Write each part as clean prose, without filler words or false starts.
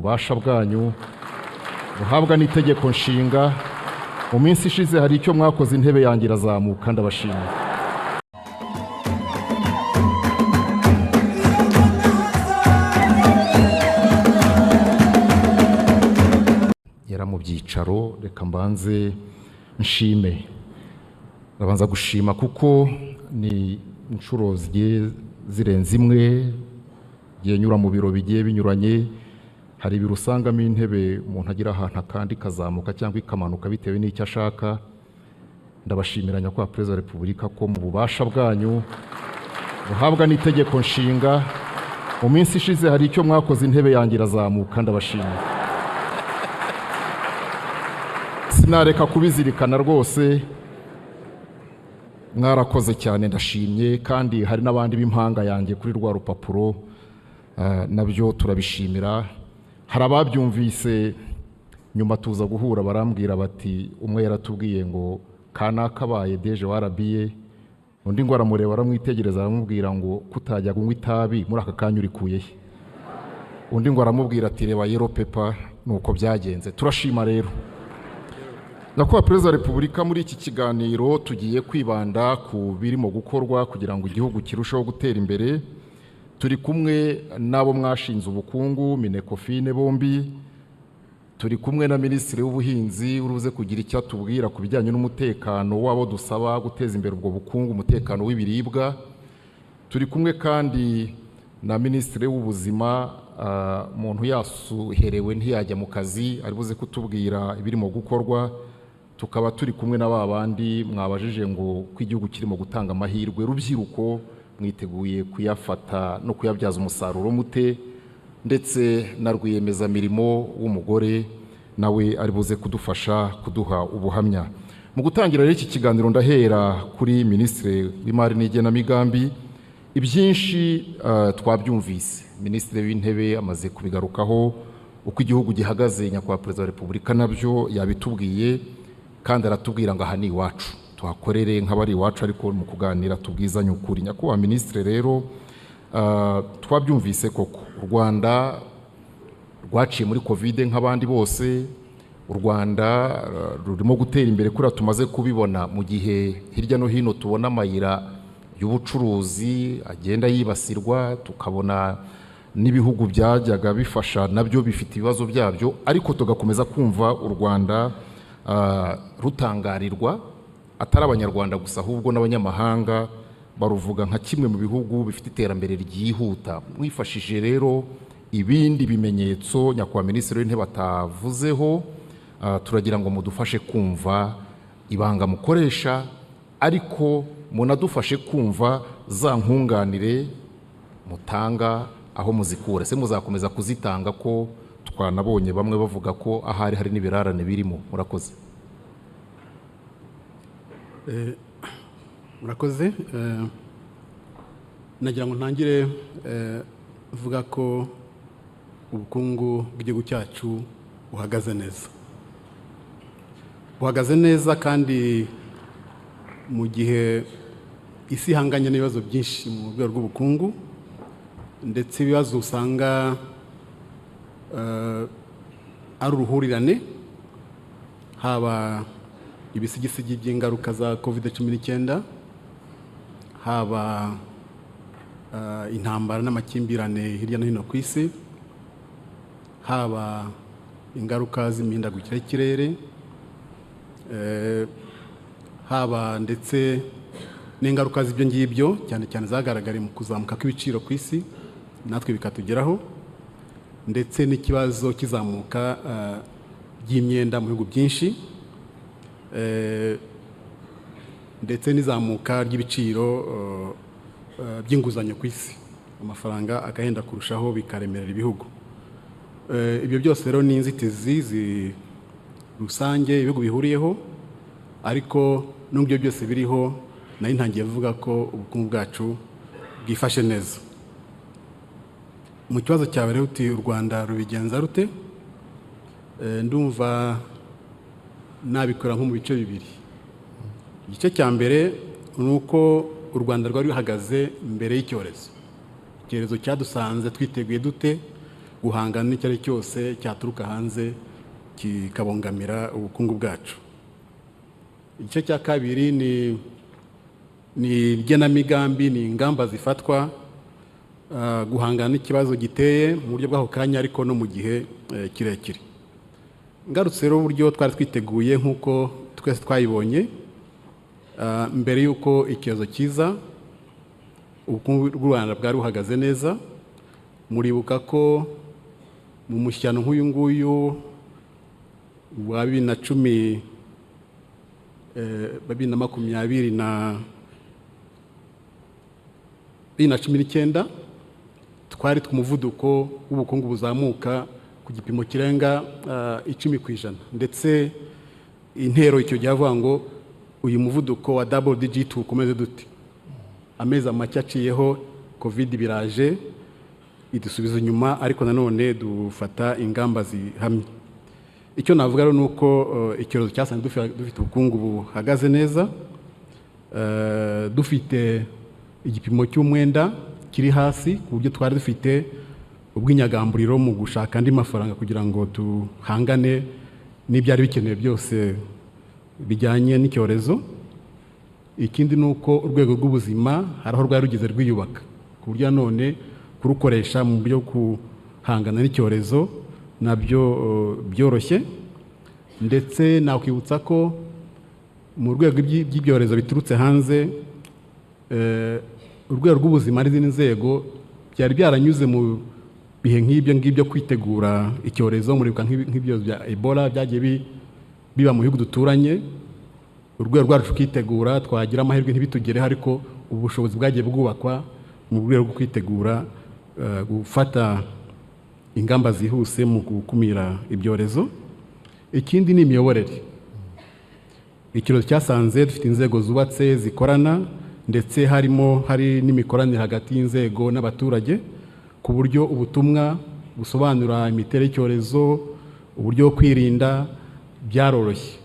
bubasha bwanyu buhabwa n'itegeko nshinga, mu minsi ishize hari icyo mwakoze intebe yanjye irazamuka, ndabashimiye. Yari mu byicaro, reka mbanze nshime. Ndabanza gushima kuko ni inshuro zigiye zirenze imwe ngiye nyura mu biro bigiye binyuranye. Hari ibiro usangamo intebe umuntu agira ahantu akandi ikazamuka cyangwa ikamanuka bitewe n'icyo ashaka. Ndabashimira Nyakubahwa Perezida wa Repubulika ko mu bubasha bwanyu buhabwa n'itegeko nshinga, mu minsi ishize hari icyo mwakoze intebe yanjye irazamuka, ndabashimira. Sinareka kubizirikana rwose, mwarakoze cyane, ndashimye. Kandi hari n'abandi b'impanga yanjye kuri rwa rupapuro, nabyo turabishimira. Hari ababyumvise nyuma tuza guhura barambwira bati umwe yaratubwiye ngo kanaka abaye deje wa RBA, undi ngo aramureba aramwitegereza aramubwira ngo kutajya kunywa itabi muri aka kanya urikuye he? Undi ngo aramubwira ati reba yellow paper. Nuko byagenze. Turashima rero Nyakubahwa Perezida wa Repubulika. Muri iki kiganiro tugiye kwibanda ku birimo gukorwa kugira ngo igihugu kirusheho gutera imbere. Turi kumwe n'abo mwashinze ubukungu Minecofin bombi, turi kumwe na Minisitiri w'Ubuhinzi uruze kugira icyo atubwira ku bijyanye n'umutekano w'abo dusaba guteza imbere ubwo bukungu, umutekano w'ibiribwa. Turi kumwe kandi na Minisitiri w'Ubuzima, umuntu yasuherewe ntiyajya mu kazi, ari buze kutubwira ibirimo gukorwa. Tukaba turi kumwe na ba bandi mwabajije ngo ko igihugu kirimo gutanga amahirwe, rubyiruko mwiteguye kuyafata no kuyabyaza umusaruro mute? Ndetse na rwiyemezamirimo w'umugore nawe ari buze kudufasha kuduha ubuhamya. Mu gutangira rero iki kiganiro ndahera kuri Minisitiri w'Imari n'Igenamigambi. Ibyinshi twabyumvise, Minisitiri w'Intebe amaze kubigarukaho, uko igihugu gihagaze Nyakubahwa Perezida wa Repubulika nabyo yabitubwiye, kandi aratubwira ngo aha ni iwacu tuhakorere nk'abari iwacu, ariko mu kuganira tubwizanye ukuri. Nyakubahwa Minisitiri rero, twabyumvise koko u Rwanda rwaciye muri Covid nk'abandi bose, u Rwanda rurimo gutera imbere kuriya tumaze kubibona, mu gihe hirya no hino tubona amayira y'ubucuruzi agenda yibasirwa, tukabona n'ibihugu byajyaga bifasha nabyo bifite ibibazo byabyo, ariko tugakomeza kumva u Rwanda rutangarirwa, atari abanyarwanda gusa ahubwo n'abanyamahanga baruvuga nka kimwe mu bihugu bifite iterambere ryihuta. Mwifashishije rero ibindi bimenyetso Nyakubahwa Minisitiri w'Intebe atavuzeho, turagira ngo mudufashe kumva ibanga mukoresha, ariko munadufashe kumva za nkunganire mutanga aho muzikura. Ese muzakomeza kuzitanga ko twanabonye bamwe bavuga ko ahari hari n'ibirarane birimo? Murakoze. Murakoze. Nagira ngo ntangire mvuga ko ubukungu bw'igihugu cyacu buhagaze neza, buhagaze neza, kandi mu gihe isi ihanganye n'ibibazo byinshi mu rwego rw'ubukungu, ndetse ibibazo usanga ari uruhurirane, haba ibisigisigi by'ingaruka za Covid-19, haba intambara n'amakimbirane hirya no hino ku isi, haba ingaruka z'imihindagurikire y'ikirere, haba ndetse n'ingaruka z'ibyo ngibyo cyane cyane zagaragariye mu kuzamuka kw'ibiciro ku isi natwe bikatugeraho, ndetse n'ikibazo kizamuka ry'imyenda mu bihugu byinshi, ndetse n'izamuka ry'ibiciro by'inguzanyo ku isi, amafaranga agahenda kurushaho bikaremerera ibihugu. Ibyo byose rero ni inzitizi rusange ibihugu bihuriyeho, ariko nubwo ibyo byose biriho, nari ntangiye kuvuga ko ubukungu bwacu bwifashe neza. Mu kibazo cyawe rero uti u Rwanda rubigenza rute? Ndumva nabikora nko mu bice bibiri. Igice cya mbere ni uko u Rwanda rwari ruhagaze mbere y'icyorezo. Icyorezo cyadusanze twiteguye dute guhangana n'icyo ari cyose cyaturuka hanze kikabongamira ubukungu bwacu. Igice cya kabiri ni igenamigambi, ni ingamba zifatwa guhangana n'ikibazo giteye mu buryo bw'ako kanya ariko no mu gihe kirekire. Ngarutse rero uburyo twari twiteguye nk'uko twese twayibonye, mbere y'uko icyorezo kiza, ubukungu bw'u Rwanda bwari buhagaze neza. Muribuka ko mu mushyano nk'uyu nguyu wa 2010, 2020 na 2019, twari ku muvuduko w'ubukungu buzamuka ku gipimo kirenga 10%, ndetse intero icyo gihe avuga ngo uyu muvuduko wa double digit ukomeze dute. Amezi make aciyeho Covid biraje idusubiza inyuma, ariko nanone dufata ingamba zihamye. Icyo navuga rero ni uko icyorezo cyasanze dufite ubukungu buhagaze neza, dufite igipimo cy'umwenda kiri hasi, ku buryo twari dufite ubwinyagamburiro mu gushaka andi mafaranga kugira ngo duhangane n'ibyari bikenewe byose bijyanye n'icyorezo. Ikindi ni uko urwego rw'ubuzima hari aho rwari rugeze rwiyubaka, ku buryo none kurukoresha mu buryo guhangana n'icyorezo nabyo byoroshye. Ndetse nakwibutsa ko mu rwego by'ibyorezo biturutse hanze, urwego rw'ubuzima n'izindi nzego byari byaranyuze mu bihe nk'ibyo ngibyo kwitegura icyorezo. Muribuka nk'ibyorezo bya Ebola byagiye biba mu bihugu duturanye, urwego rwacu rukitegura, twagira amahirwe ntibitugereho, ariko ubushobozi bwagiye bwubakwa mu rwego rwo kwitegura gufata ingamba zihuse mu gukumira ibyorezo. Ikindi ni imiyoborere. Icyorezo cyasanze dufite inzego zubatse zikorana, ndetse hari n'imikoranire hagati y'inzego n'abaturage, ku buryo ubutumwa busobanura imiterere y'icyorezo, uburyo bwo kwirinda byaroroshye.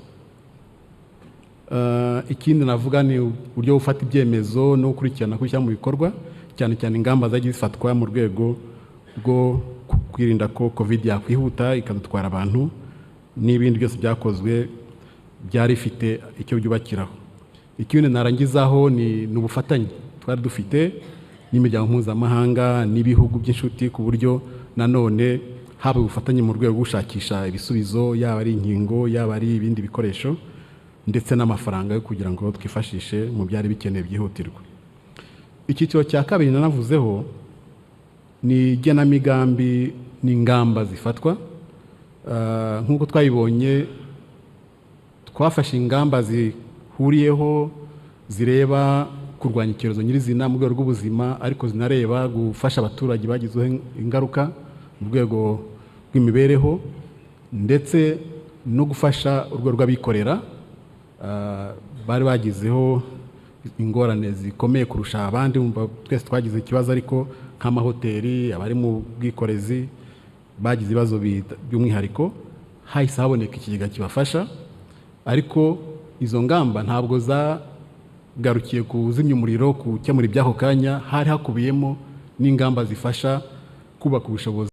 Ikindi navuga ni uburyo gufata ibyemezo no gukurikirana kubishyira mu bikorwa, cyane cyane ingamba zagiye zifatwa mu rwego rwo kwirinda ko Covid yakwihuta ikadutwara abantu, n'ibindi byose byakozwe byari bifite icyo byubakiraho. Ikindi narangizaho ni ubufatanye twari dufite n'imiryango mpuzamahanga n'ibihugu by'inshuti, ku buryo nanone haba ubufatanye mu rwego rwo gushakisha ibisubizo, yaba ari inkingo, yaba ari ibindi bikoresho, ndetse n'amafaranga yo kugira ngo twifashishe mu byari bikenewe byihutirwa. Icyiciro cya kabiri nanavuzeho ni igenamigambi n'ingamba zifatwa. Nk'uko twabibonye, twafashe ingamba zihuriyeho zireba kurwanya icyorezo nyirizina mu rwego rw'ubuzima, ariko zinareba gufasha abaturage bagizweho ingaruka mu rwego rw'imibereho, ndetse no gufasha urwego rw'abikorera bari bagizeho ingorane zikomeye kurusha abandi. Twese twagize ikibazo, ariko nk'amahoteli, abari mu bwikorezi bagize ibibazo by'umwihariko, hahise haboneka ikigega kibafasha. Ariko izo ngamba ntabwo zagarukiye kuzimya umuriro, gukemura iby'ako kanya, hari hakubiyemo n'ingamba zifasha kubaka ubushobozi.